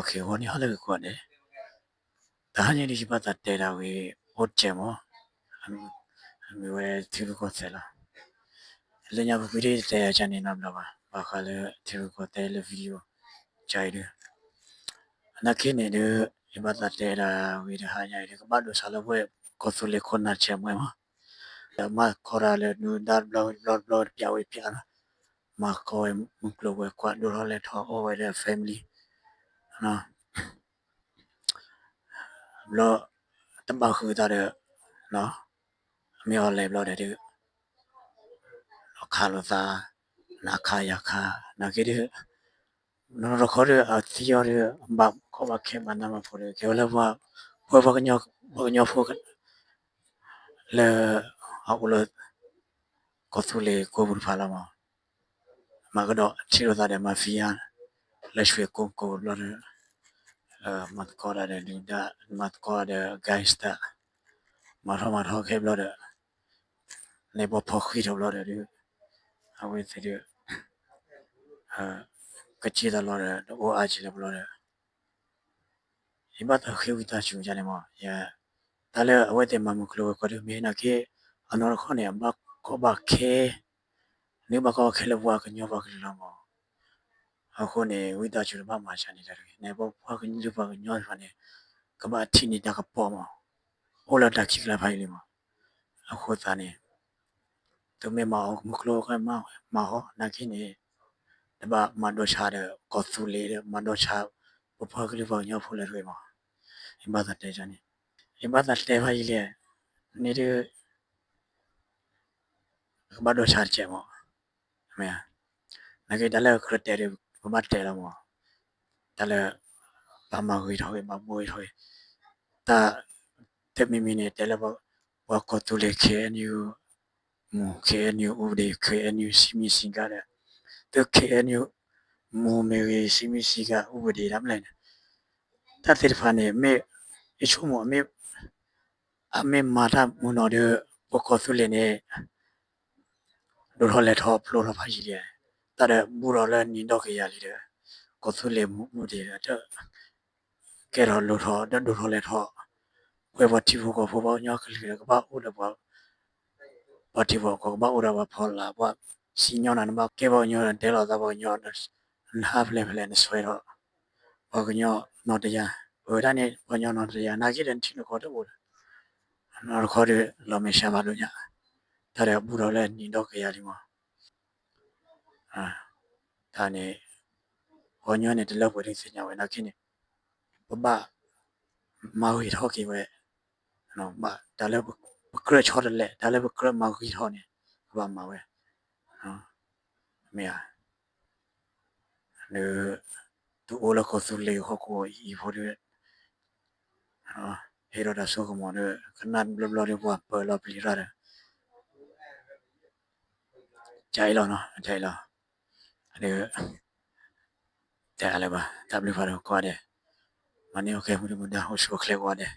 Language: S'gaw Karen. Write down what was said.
ဂီၤနံၤဟါလၢအဂ့ၤကိးဂၤဒဲး, တဟါညါဒ်ယဘၣ်သးတဲဒၣ်ဝဲ အိၣ်တစဲးမး, မ့ၢ်ဝဲထံရူၢ်ကီၢ်သဲးလီၤ. လၢညါပူၤကွံာ်ဒ်တဲယၤကန့ၣ်နီတဘျီဘၣ်, ဘၣ်ဃးလၢထံရူၢ်ကီၢ်သဲးလၢ video ကအံၤဒုး, နာ်က့န့ၣ်ဒုး ယဘၣ်သးတဲဒၣ်ဝဲတဟါညါအံၤဒုး ကဘၣ်ဒိးစးလၢပှၤကီၢ်သူလ့ၤခိၣ်နၢ်တစဲးမးမး, ဒီးမၤသကိးတၢ်လၢဒုၣ်ဒါတဘျီဝံၤတဘျီတဘျီတပျးဝံၤတပျးလီၤ, မၤသကိးဝဲမုၢ်ကျိၤဝဲၤကွာ် ဒိၣ်ထီၣ်လဲၤထီၣ်အီၣ်ဝဲဒီး family ဘျီ တဘၣ်ဃုာ်သးဒီး အမ့ၢ်အီၤလဲၤဘျီဒီးဒုး လီၤခးလိာ်သး, နၤခးယၤခး, နာ်က့ဒုး နီၢ်တခီဒုး အသံအီၤဒုး ဘၣ်ကီဘၣ်ခဲဘၣ်နးဘၣ်ဖှီၣ်ဒီး ကဲဝဲလၢပှၤ ပှၤ ပှၤကညီဖိ လၢ အအိၣ်လၢ ကီၢ်သူလ့ၤကိးပူၤတဖၣ်လီၤမး, မၤကဒီးထံၣ်လိာ်သးဒီး mafia လၢ ရွှေကုက္ကို ဘျီဒီး မၤသကိးတၢ်ဒီးဒုၣ်ဒါ မၤသကိးတၢ်ဒီး gangster မၤထီၣ်မၤထီၣ်ခဲဘျီဒီး န့ၢ်ပှၤဖီၣ်ဃံးထီၣ်ဘျီဒီးဒုး အဝဲသ့ၣ်ဒုး ကစ့သးလီၤဒီး တအိၣ်အါက့လၢပျီဒီး ယဘၣ်သးဃ့ဝံသးစူၤဒ်န့ၣ်မး, တၢ်လၢအဝဲသ့ၣ်မၤမုၢ်ကျိၤဝဲၤကွာ်ဒုး မ့ၢ်နာ်က့ အနီၢ်တခီန့ၣ် အဘၣ်ကီဘၣ်ခဲ န့ၢ်ဘၣ်ကီဘၣ်ခဲလၢပှၤကညီပှၤကလုာ်လီၤမး. အဃိန့ၣ် ဝံသးစူၤတဘၣ်မၤစှၤန့ၣ်တၢ်တဂ့ၤ, န့ၣ်ပှၤကညီလၢပှၤကညီတဖၣ်န့ၣ် ကဘၣ်ထံၣ်န့ၢ်တၢ်ကပီၤမး, အိၣ်လၢတၢ်ခံးကျါဖးယံၤလံမး. အဃိသတးန့ၣ် သုမ့ၢ်မၤအီၤမုၢ်ကျိၤဝဲၤကွာ်မၤအီၤ, နာ်က့န့ၣ် တဘၣ်မၤဒိၣ်ဆါဒီးကီၢ်သူလ့ၤဒီး မၤဒိၣ်ဆါ ပပှၤကလုာ်ပှၤကညီဖိလၢတဂ့ၤမး. ယဘၣ်သးတဲန့ၣ်, ယဘၣ်သးတဲဖးယံၤလဲၣ်, န့ၣ်ဒုး ကဘၣ်ဒိၣ်ဆါတစဲးမး, မ့ၢ်ဧါ. နာ်က့တၢ်လၢကြၢးတဲဒီး ပဘၣ်တဲလီၤမး, တၢ်လၢ ဘၣ်မၤဂ့ၤထီၣ်ဂ့ၤ ဘၣ်ဘှီဂ့ၤထီၣ်ဂ့ၤ, တၢ် တမံၤမံၤန့ၣ် တဲလၢ ပှၤကီၢ်သူလ့ၤ KNU မူ KNU ဥပဒေ KNU စည်းမျဉ်းစည်းကမ်းဒီး သု KNU မူမ့ၢ်ဂ့ၤ စည်းမျဉ်းစည်းကမ်း ဥပဒေ ဒ်မလဲၣ်န့ၣ် တၢ်သ့ၣ်တဖၣ်န့ၣ် မ့ၢ် ယဆိကမိၣ် အမ့ၢ်မၤတၢ်မုာ်နီၢ်ဒီး ပကီၢ်သူလ့ၤန့ၣ် ဒိၣ်ထီၣ်လဲၤထီၣ်ဖျိထီၣ်ဖးယံၤလံ, တၢ်ဒီးဘူးထီၣ်လၢနံၣ်ဒီကယၤလံဒီး ကီၢ်သူလ့ၤမူ ဥပဒေ ဒီး ကဲထီၣ်လိၣ်ထီၣ် ဒီးဒိၣ်ထီၣ်လဲၤထီၣ်, ပှဲၤပှၤထံဖိကီၢ်ဖိ ပှၤကညီကလုာ်ဒီး ကဘၣ်အိၣ်ဒီးပှၤ ပှၤထံဖိကီၢ်ဖိ ကဘၣ်အိၣ်ဒီးပှၤဖီလာ် ပှၤစံၣ်ညီၣ်နၤ နဘၣ်ကဲပှၤကညီဒီး တဲလိာ်သးပှၤကညီ နဟးဖဲလဲၣ်ဖဲလဲၣ် နစွဲထီၣ် ပှၤကညီနီတယၤ, ပဝဲဒၣ်န့ၣ် ပှၤကညီနီတယၤ နာ်က့ဒီးနထံနကီၢ်တအိၣ်ဒီး နီၢ်တခီဒီး လီၤမဲာ်ဆှးဘၣ်ဒိၣ်ညါ, တၢ်ဒီးဘူးထီၣ်လၢနံၣ်ဒီကယၤလံမး တၢ်န့ၣ် ပှၤကညီန့ၣ် တလၢပှဲၤဒုးသ့ၣ်ညါဝဲ နာ်က့န့ၣ် ပဘၣ်မၤဂ့ၤထီၣ်က့ၤဝဲ, တၢ်လၢပကြၢးဆီတလဲ တၢ်လၢပကြၢးမၤဂ့ၤထီၣ်န့ၣ် ပဘၣ်မၤဝဲ, မ့ၢ်ဧါ. ဒီး သုအိၣ်လၢကီၢ်သူလ့ၤဟီၣ်ခိၣ်အံၤဖိဒီး ဟ့ၣ်ဒီးတၢ်စိကမီၤဒီး ကနၣ်တဘျီဘျီဒီး ပှၤပၢၤလီၤပျံၤရၣ်ဒီး ကအံၤလီၤနီၤ အတဲအံၤလီၤ, ဒီး တၢ်လၢဘၣ် တၢ်ဘျုးဖးဒိၣ်ကိးဂၤဒဲး, မၤန့ၢ်အီၣ်ကဲမုၢ်ဒုမုၢ်ဒါ အိၣ်ဆူၣ်အိၣ်ချ့ကိးဂၤဒဲး,